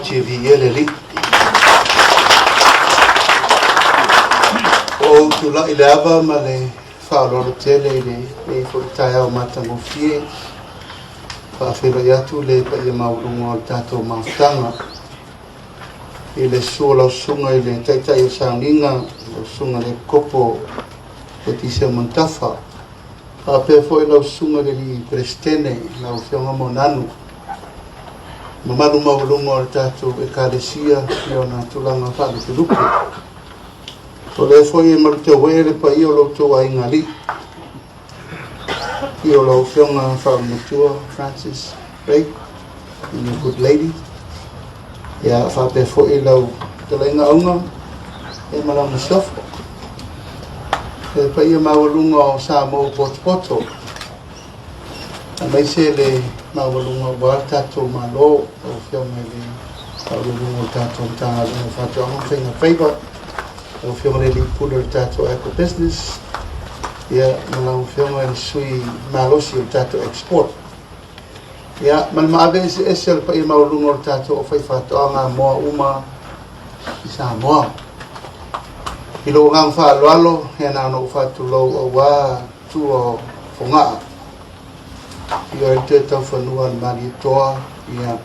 Komiti e viia le Alii. Ua ou tulai i le ava ma le faaaloalo tele i lenei foi taeao matagofie, e faafeiloai atu le paia maualuga o le tatou mafutaga i le susu o lau Susuga i le Taitai o Sauniga, lau Susuga i le Epikopo Letisia Manutafa, faapea foi lau Susuga i le alii Peresetene, lau Afioga Moananu, mamalu maualuga o le tatou Ekalesia i ona tulaga faalupelupe. O lea foi e malutauee le paia o lo outou aigaalii, i o lau Afioga Faaumatua Francis Ray and your good lady, ia faapea foi lau fetalaiga Auga ia ma lau masiofo. Le paia maualuga o Samoa ua potopoto, aemaise le maualuga aua le tatou Malo, lau Afioga i le Faauluuluga o le tatou Matagaluega o Faatoaga ma Faiga Faiva, lau Afioga i le Alii Pule o le tatou Agribusiness, ia ma lau Afioga i le Sui Malosi o le tatou Export. Ia, ma le maave eseese o le paia maualuga o le tatou aufaifaatoaga moa uma i Samoa. I lou agaga faaaloalo, ia na ona ou faatulou aua tua o Fogaa, ia ai toe taufanua le Malietoa, ia,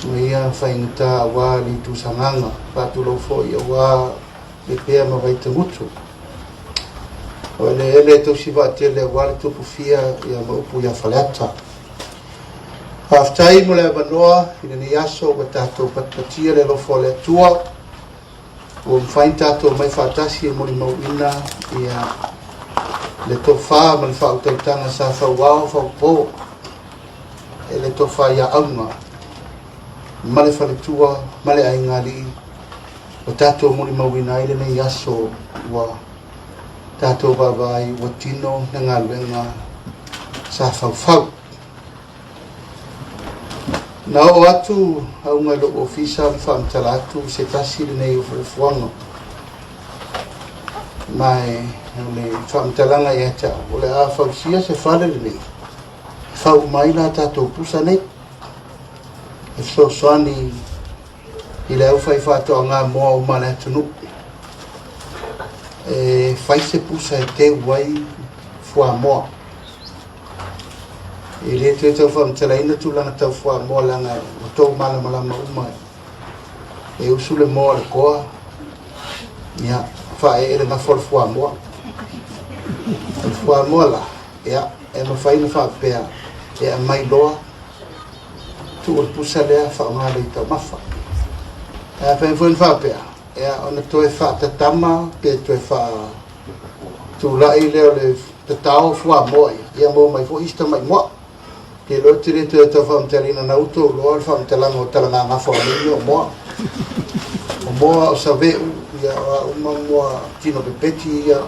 ma ia faigata aua le itu Sagaga. Faatulou foi aua Lepea ma Vaitagutu. O eleele e tausi vaatele aua le tupu fia ia ma upu ia Faleata. Faafetai mo le avanoa i lenei aso ua tatou patipatia le alofa o le Atua ua mafai ona tatou omai faatasi e molimauina ia le tofa ma le faautautaga sa fauao faupo e le tofa ia Auga ma le faletua ma le aigaalii ua tatou molimauina ai lenei aso ua tatou vaavaai ua tino le galuega sa faufau. Na oo atu auga i lou ofisa ma faamatala atu se tasi lenei o fuafuaga. Ma e o le faamatalaga ia te au, o le a fausia se fale lenei, e fau uma ai la tatou pusa nei, e fesoasoani i le aufaifaatoaga moa uma a le atunuu e fai se pusa e teu ai fuamoa. E le toe tau faamatalaina tulaga tau fuamoa leaga ua outou malamalama uma e usu le moa i le koa, ia, faaee le gafa o le fuamoa. O le fuamoa la, ia, e mafai ona faapea e aumai loa tuu le pusa lea faaaoga lea i taumafa. Ae afai foi na faapea, ia ona toe faatatama pe toe faatulai lea o le tatao fuamoa ia, ia maua mai foi isi tamai moa. Te iloa ou te le toe tau faamatalaina na outou loa le faamatalaga o talagagafa o nei mea o moa. O moa o saveu, ia o a uma moa tino pepeti ia,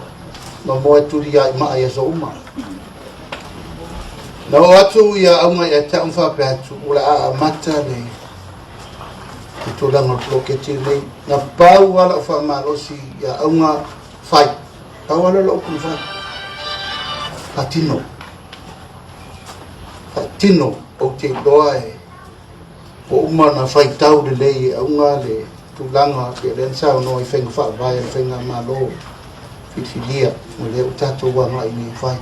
ma moa e tuli ai maa i aso uma. Na oo atu ia auga ia te au ma faapea atu, o le a amata le tulaga o le poloketi lenei. Na pau lava lau faamalosi ia auga fai. Pau lava lea o lau upu na fai. Faatino. Faatino. Ou te iloa e ua uma ona faitau lelei e auga le tulaga pei o lea na saunoa i faiga faavae a le faigamalo filifilia, o lea ua tatou agai nei e fai.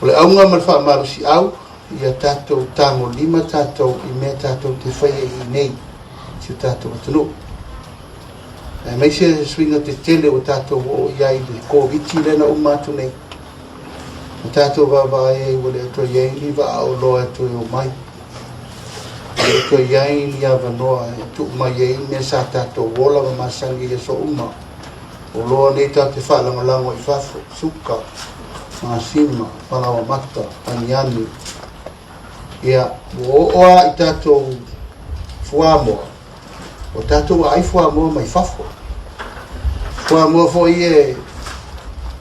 O le auga ma le faamalosiau, ia tatou tagolima tatou i mea tatou te faia i inei i si o tatou atunuu. Aemaise suiga tetele ua tatou oo i ai i le Koviti lea na uma atu nei. Ua tatou vaavaai ai ua le o toe i ai ni vaa oloa e toe o mai. Ua le o toe i ai ni avanoa e tuu mai ai mea sa tatou ola ma masani i aso uma. Oloa nei tatou te faalagolago i fafo, suka, masima, falaoa mata, aniani. Ia, ua oo lava i tatou fuamoa, Ua tatou aai fuamoa mai fafo. Fuamoa foi ia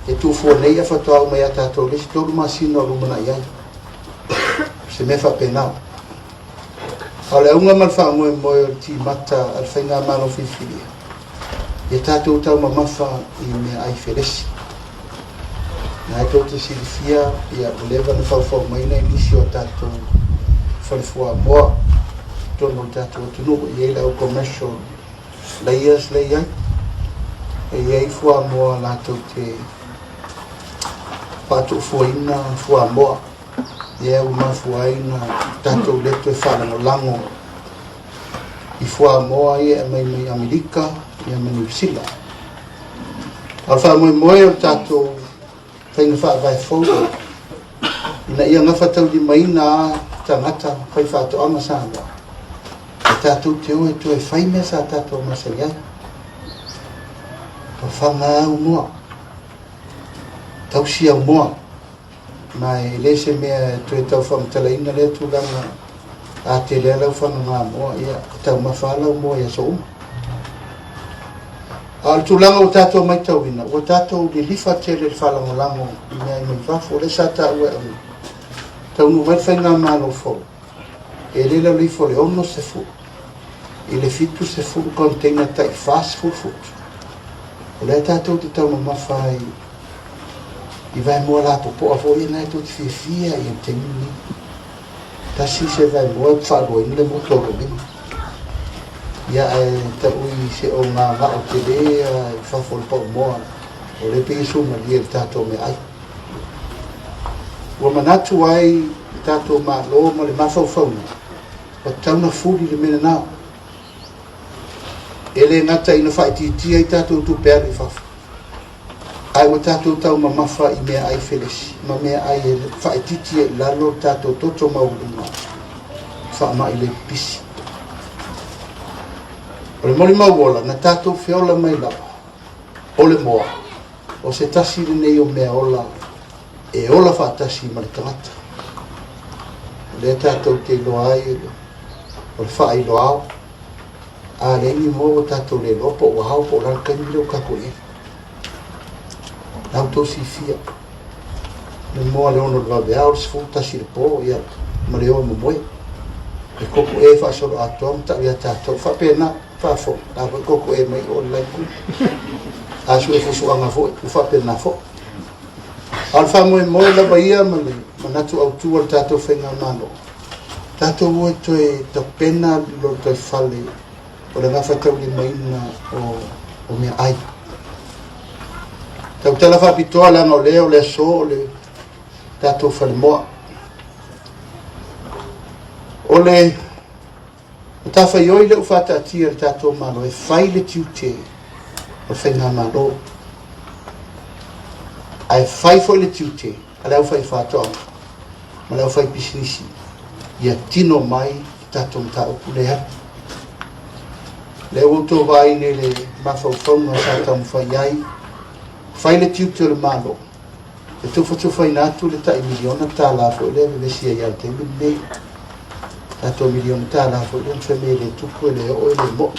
e tuufua nei ae faatoa oo mai ia tatou i le isi 3 masina o lumanai ai. Se mea faapena. A o le auga ma le faamoemoe o le timata a le Faigamalo Filifilia, ia tatou taumamafa i meaai felesi. Na e tou te silafia, ia, ua leva ona faufau mai nai nisi o tatou fale fuamoa. le tatou atunuu. E i ai le au commercial layers lea e i ai. E i ai fuamoa latou te faatuufuaina fuamoa, lea ua mafua ai ona tatou le toe faalagolago i fuamoa ia e aumai mai Amerika ma Niu Sila. A o le faamoemoe o le tatou faiga faavae fou ina ia gafataulimaina tagata faifaatoaga Samoa, e tatou te o e toe fai mea sa tatou masani ai. Fafaga au moa, tausi au moa, ma e le se mea e toe tau faamatalaina lea tulaga. A tele lava lau fagaga moa, ia taumafa lava lau moa i aso uma. A o le tulaga ua tatou matauina, ua tatou lilifa tele i le faalagolago i meaai mai fafo. O lea sa taua e Auna, taunuu mai le faigamalo fou, e le i lalo ifo o le 60 i le 70 container tai 40 futu. O lea tatou te taumamafa ai i vaemoa lapopoa foi ia na e tou te fiafia i ai i le taimi lenei. Tasi se vaemoa e faaluaina le moto o lou lima. Ia ae taui se o gagao tele i fafo o le paumoa, o lea pei e sumalie i le tatou meaai. Ua manatu ai le tatou Malo ma le mafaufauga, ua tatau ona fuli le mea lena. E le gata ina faaitiitia ai tatou tupe alu i fafo, ae ua tatou taumamafa i meaai felesi ma meaai e faaitiiti ai i lalo le tatou toto maualuga i faamai le pipisi. O le molimau ola, na tatou feola mai lava o le moa, o se tasi lenei o mea ola e ola faatasi ma le tagata. O lea tatou te iloa ai o le faailoa ao, a leai ni moa ua tatou le iloa po ua ao po o le a le taimi lea ua tatou i ai. La outou silafia, le moa le 6 o le vaveao, le 11 i le po, ia, ma le o e momoe. E kokoe faasoloatoa ma tau ia tatou. Faapena, faafofoga, la foi kokoe mai o le la itu. A sue fusuaga foi, ua faapena foi. A o le faamoemoe lava ia ma le manatu autu o le tatou faigamalo, tatou o e toe tapena le lotoifale o le gafataulimaina o meaai. Tautala faapitoa leaga o lea o le aso o le tatou falemoa. O le matafaioi lea ua faataatia e le tatou Malo e fai le tiute o le faigamalo, ae fai foi le tiute a le aufaifaatoaga ma le aufaipisinisi ia tino mai le tatou mataupu lea. Lea ua outou vaai nei i le mafaufauga sa taumafai ai, fai le tiute o le Malo e tufatufaina atu le tai miliona tala foi lea e vevesi ai lava i le taimi lenei. Tatou miliona tala foi lea na fai mai e le tupu, e le oo, e le mo'i. Ou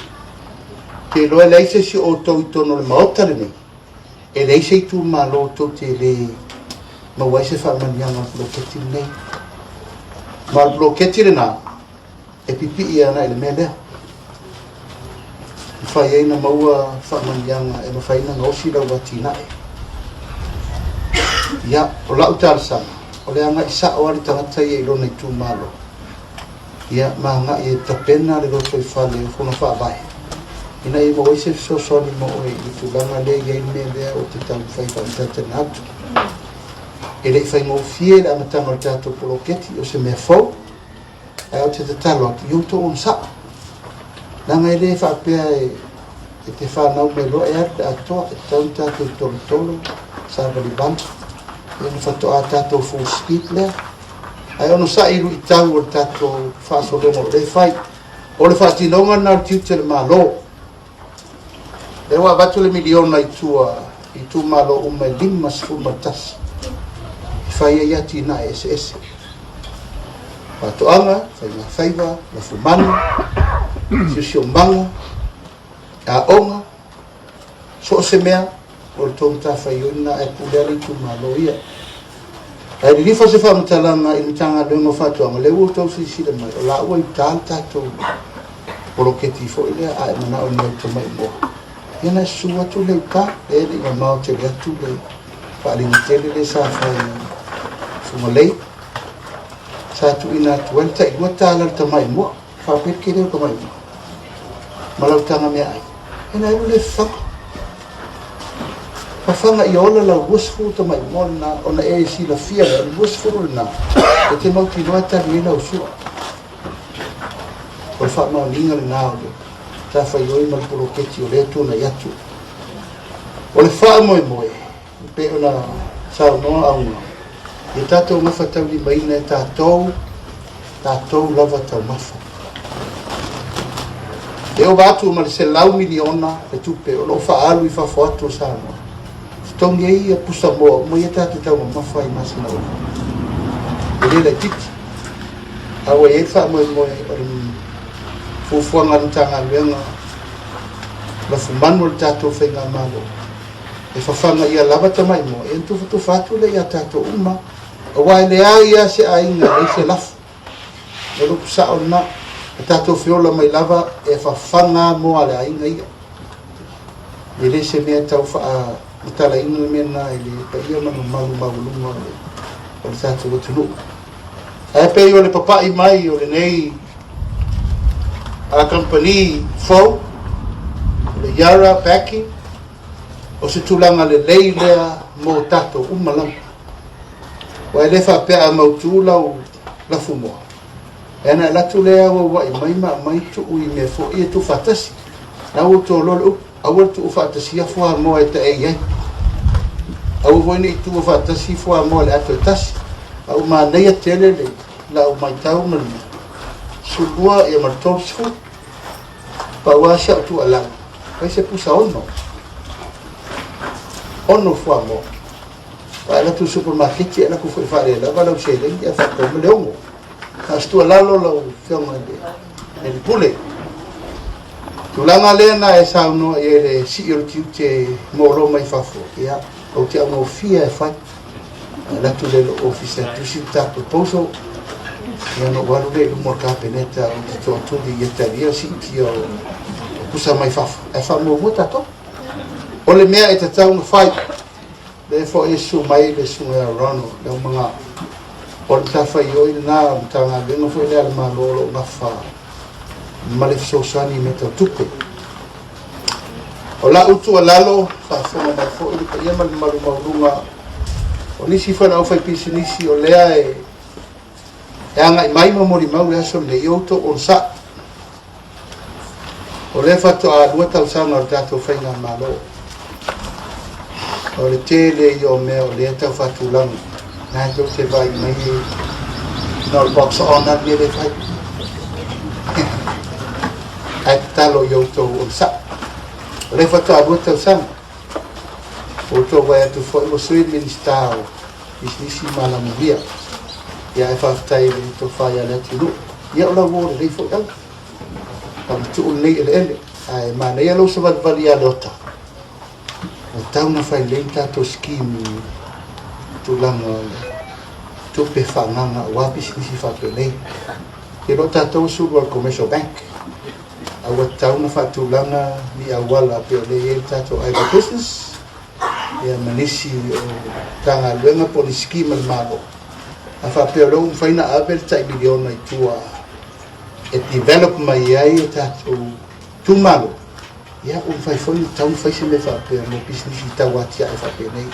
te iloa e leai se isi o outou i totonu o le Maota lenei, e leai se itumalo tou te le maua ai se faamanuiaga o le poloketi lenei. Ma o le poloketi lena, e pipii agai i le mea lea. Mafai ai ona maua faamanuiaga e mafai ona gaosi lau atinae. Ia, o lau talosaga, o le agai sao lava le tagata ia i lona itumalo, ia, ma agai e tapena le lotoifale o Fono Faavae, ina ia maua ai se fesoasoani mo oe i le tulaga lea e i ai le mea lea ou te taumafai e faamatalatalina atu. E le i faigofie le amataga o le tatou poloketi, o se mea fou, Ae ou te tatalo atu, ia outou onosai. Leaga e le faapea e te fanau mai loa e alu le atoa, e tatau ona tatou tolotolo, savalivali, ia ona faatoa tatou full speed lea. Ae onosai i luitau o le tatou faasologa o lea e fai. O le faatinoga lena o le tiute o le Malo. Lea ua avatu le miliona i tua i itumalo uma e 51 e fai ai atinae eseese. Faatoaga, faigafaiva, lafumanu, siosiomaga, aoga, so o se mea o le tou matafaioi lena ae pule lava le itumalo ia. Ae lilifa se faamatalaga i le Matagaluega o Faatoaga, lea ua outou silasila mai, o la ua i uta le tatou poloketi foi lea, a e manao i ni au tamai moa, ia ona e susu atu lea i uta, lea e le i mamao tele atu le faaaliga tele lea sa fai i Fugalei, sa tuuina atu ai le tai $2 i le tamai moa. Faapea le tele o tamaimoa ma lau taga meaai, ia ona e alu lea e fafaga. Fafaga ia ola lau 20 tamaimoa lena ona e silafia lea o le 20 lena e te mautinoa e tali ai lau sua. O le faamaoniga lena o le matafaioi ma le poloketi o lea e tuanai atu. O le faamoemoe, e pei ona saunoa Aoga, ia tatou gafataulimaina e tatou, tatou lava taumafa. E ova atu ma le $100 miliona le tupe o lo o faaalu i fafo atu o Samoa, totogi ai ia pusamoa uma ia tatou te taumamafa ai i masina uma. E le laitiiti. A ua i ai le faamoemoe o le fuafuaga a le Matagaluega lafumanu o le tatou faigamalo e fafaga ia lava tamaimoa, ia ona tufatufa atu lea ia tatou uma, aua e leai lava se aiga e leai se lafo. O le upu sao lena, e tatou feola mai lava e fafaga lava moa a le aiga ia. E le se mea tau faamatalaina le mea lena i le paia ma le mamalu maualuga o le tatou atunuu. Ae pei o le papai mai o lenei a kamupani fou, o le Yara Packing, o se tulaga lelei lea mo tatou uma lava. Aua e le faapea a mautu lau lafumoa, e ana alu atu lea auauai mai ma aumai tuu i mea foi e tuufaatasi. La ua toloa le upu, aua le tuufaatasia fuamoa e taei ai. Aua foi ne i tuua faatasi fuamoa i le ato e tasi. A ua manaia tele le lau matau ma le 12 ia ma le 30. Pau lava si au tuualalo, fai se pusa 6. 6 fuamoa. Ae alu atu i le supamaketi, alu atu foi e faalelava lau seleni ae faatau mai le 6. Na o se tuualalo lau Afioga i le Pule. Tulaga lea na e saunoa i ai le sii o le tiute mo oloa mai fafo, ia, ou te augofie e fai. Alu atu lea i lou ofisa e tusi le ta proposal, ia ona ou alu lea i luma o le Kapeneta ou te tootuli ia talia le siitia o pusa mai fafo, ae faamuamua tatou. O le mea e tatau ona fai, lea foi e susu mai le susuga ia Ronald Leomaga, o le matafaioi lena o le Matagaluega foi lea a le Malo o lo o nafa ma le fesoasoani i mea tau tupe. O lau tuualalo, faafofoga mai foi le paia ma le mamalu maualuga o nisi foi o le aufaipisinisi o lea e agai mai ma molimau le aso lenei, ia outou onosai. O lea faatoa 2 tausaga o le tatou faigamalo. O le tele ia o mea o lea tau faatulaga. Na tou te vaai mai na o le box on lava le mea lea e fai. Ae tatalo i outou onosai. O lea faatoa 2 tausaga. Ua outou vaai atu foi ua sui le Minisita o Pisinisi ma Alamanuia. Ia ae faafetai i le tofa ia Leatinuu. Ia o lau uo lelei foi au. Faamatuu lenei eleele. Ae manaia lou savalivali ia Leota. Ua tatau ona fai lelei le tatou scheme i tulaga o le tupe faaagaaga aua pisinisi faapenei. E le o tatou e sulu a le Commercial Bank. A ua tatau ona faatulaga ni auala pei o lea e i ai le tatou agribusiness ia ma nisi o Matagaluega po o ni scheme a le Malo. A faapea o lea ua mafai ona ave le tai miliona i tua e develop mai ai o tatou itumalo, ia ua mafai foi ona tatau ona fai se mea faapea mo pisinisi tau atiae faapenei i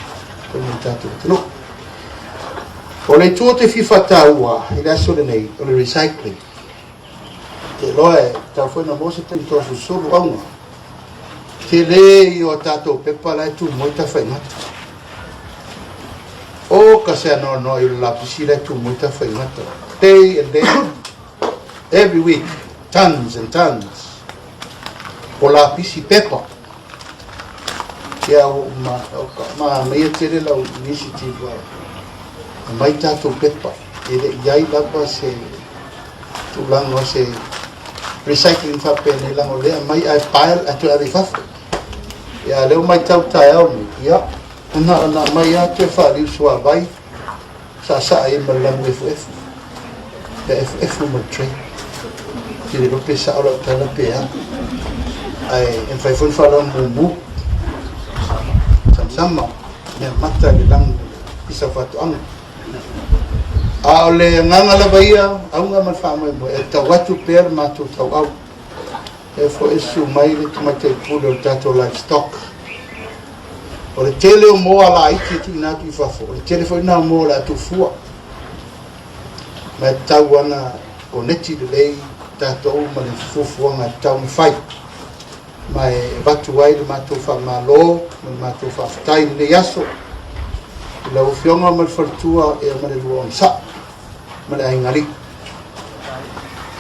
totonu o le tatou atunuu. O le itu ou te fia faataua i le aso lenei, o le recycling. Ou te iloa e tatau foi ona maua se taimi toasulusulu auga. Tele ia o tatou pepa la e tumau i Tafaigata. O ka se anoanoai o le lapisi la e tumau i Tafaigata. Day and day, every week, tons and tons o lapisi pepa. Ia ua ma, o ka manaia tele lau initiative aumai tatou pepa. E le i ai lava se tulaga o se recycling faapenei leaga o lea aumai ae pile ae toe ave i fafo. Ia lea ua matau taeao nei, ia na ona aumai lava toe faaliu suavai saasaa ai ma le lanu efuefu. Ia efuefu ma le tray. Ou te le iloa pe sao lau tala pe a. Ae e mafai foi ona faalamu mumu. Samasama, mea mata i le lanu o le Ofisa o Faatoaga. A o le agaga lava ia, auga ma le faamoemoe, e tau atu pea le matou tauau. E foi e susu mai le tamaitai pule o le tatou livestock. O le tele o moa laiti e tuuina atu i fafo, o le tele foi lena o moa o le a tuufua. Ma e tatau ona koneti lelei tatou ma le fuafuaga e tatau ona fai. Ma e avatu ai le matou faamalo ma le matou faafetai i lenei aso i lau Afioga ma le faletua ma le lua onosai ma le aigalii.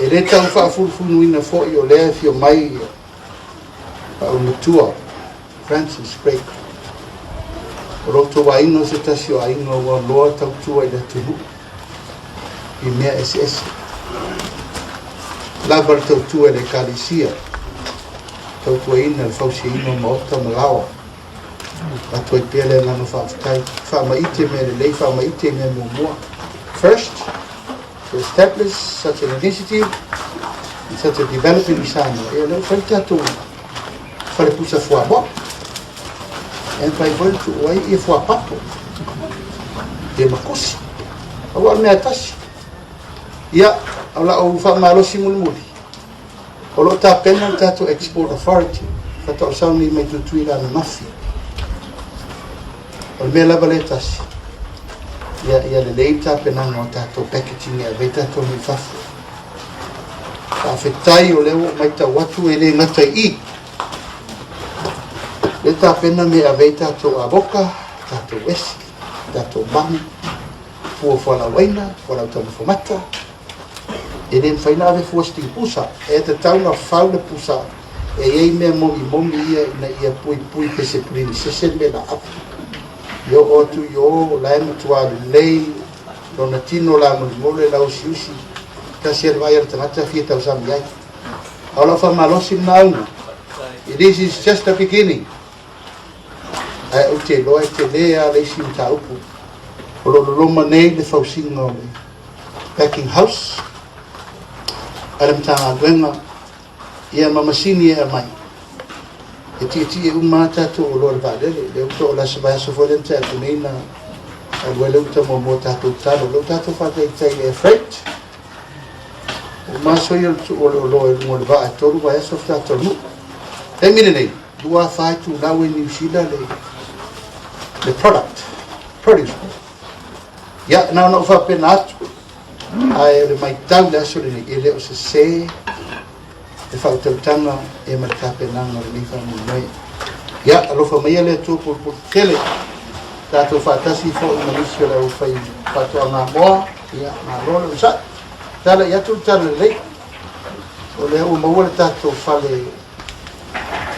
E le tau faafulufunuina foi o lea e afio mai faaulumatua Francis Craig. O lo outou aiga o se tasi o aiga ua loa tautua i le atunuu i mea eseese. Lava le tautua i le Ekalesia, tautuaina le fausiaina o maota ma laoa. Avatu ai pea le agaga faafetai. Faamaite mea lelei, faamaite mea muamua. First, to establish such an initiative and such a development i Samoa. Ia, lea ua fai le tatou falepusa fuamoa. E mafai foi ona tuu ai ia fuapato. Ia ma kusi. Aua o le mea tasi. Ia, o lau faamalosi mulimuli, o lo o tapena le tatou Export Authority, faatoa sau nei mai Tutuila ananafi. O le mea lava lea e tasi, ia lelei le tapenaga o tatou packaging e ave ai tatou mea i fafo. Faafetai o lea ua ou matau atu e le gata i i. Le tapena mea e ave ai tatou avoka, tatou esi, tatou manu, fua fualaau aina, fualaau taumafa mata. E le mafai ona ave fua sting pusa. E tatau ona fau le pusa e i ai mea momimomi ia ina ia puipui pe se penisese le mea la ave. I oo atu i o, la e matua lelei lona tino la molimole la usiusi. Tasi le vaai a le tagata fia tausami ai. A o lau faamalosi lena auga. This is just the beginning. Ae ou te iloa e tele lava le isi mataupu. O lo o loloma nei le fausiga o le packing house a le Matagaluega ia ma masini e aumai. E tietie uma lava tatou oloa i le vaalele. Lea ua o le aso vaiaso foi lea na tea atu nei na alu ai le uta muamua tatou talo. Lea ua tatou faataitai i le air freight. Uma aso ia o le tuu o le oloa i luga o le vaa e 3 vaiaso faatoa taunuu. Taimi lenei, 24 itulau i Niu Sila le product, produce. Ia, na ona ou faapena atu, ae o le matau i le aso lenei, e le o sese le faautautaga e ma le tapenaga o lenei faamoemoe. Ia, alofa maia le Atua pulupulu tele, tatou faatasi foi ma nisi o le aufai faatoaga moa, ia, malo le onosai. Tala i atu le tala lelei, o lea ua maua le tatou fale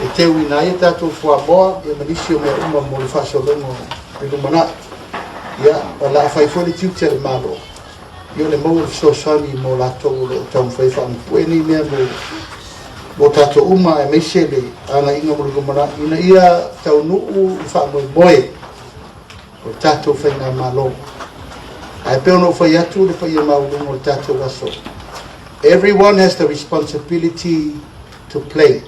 e teuina ai tatou fuamoa ia ma nisi o mea uma mo le faasologa o le lumanai. Ia, o le a fai foi le tiute a le Malo, ia o le maua o le fesoasoani mo latou o lo o taumafai e faamapue nei mea mo tatou uma, aemaise le agaiga mo le lumanai, ina ia taunuu le faamoemoe o le tatou faigamalo. Ae pei ona ou fai atu le paia maualuga o le tatou aso. Everyone has the responsibility to play.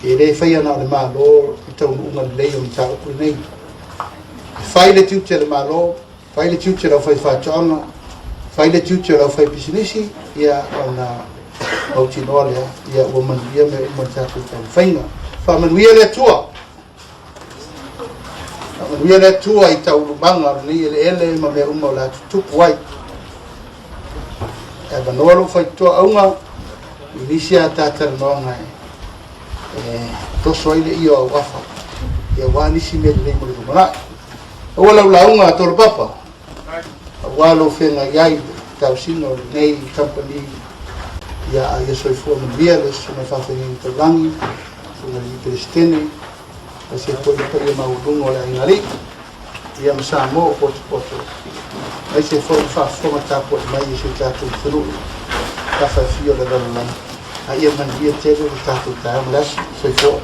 E le faia na o le Malo i taunuuga lelei o mataupu lenei. E fai le tiute a le Malo, fai le tiute o le aufai faatoaga, fai le tiute o le aufai pisinisi, ia ona mautinoa lea, ia ua manuia mea uma i le tatou taumafaiga. Faamanuia le Atua! Faamanuia le Atua i taualumaga o lenei eleele ma mea uma o le a tutupu ai. E avanoa lou faitotoa auga i nisi a ta talanoaga e toso ai le io au afa ia aua nisi mea lelei mo le lumanai. Aua lau lauga a Tolo Papa, aua lou feagai ai le tausiga o lenei company ia a ia soifua manuia le susuga i faafeagaiga taulagi, susuga i le Peresetene, aemaise foi le paia maualuga o le aiga alii, ia ma Samoa o potopoto, aemaise foi le faafofoga tapuai mai a si o tatou atunuu tafa e fia o le lalolagi. A ia manuia tele le tatou taeao ma le aso. Soifua.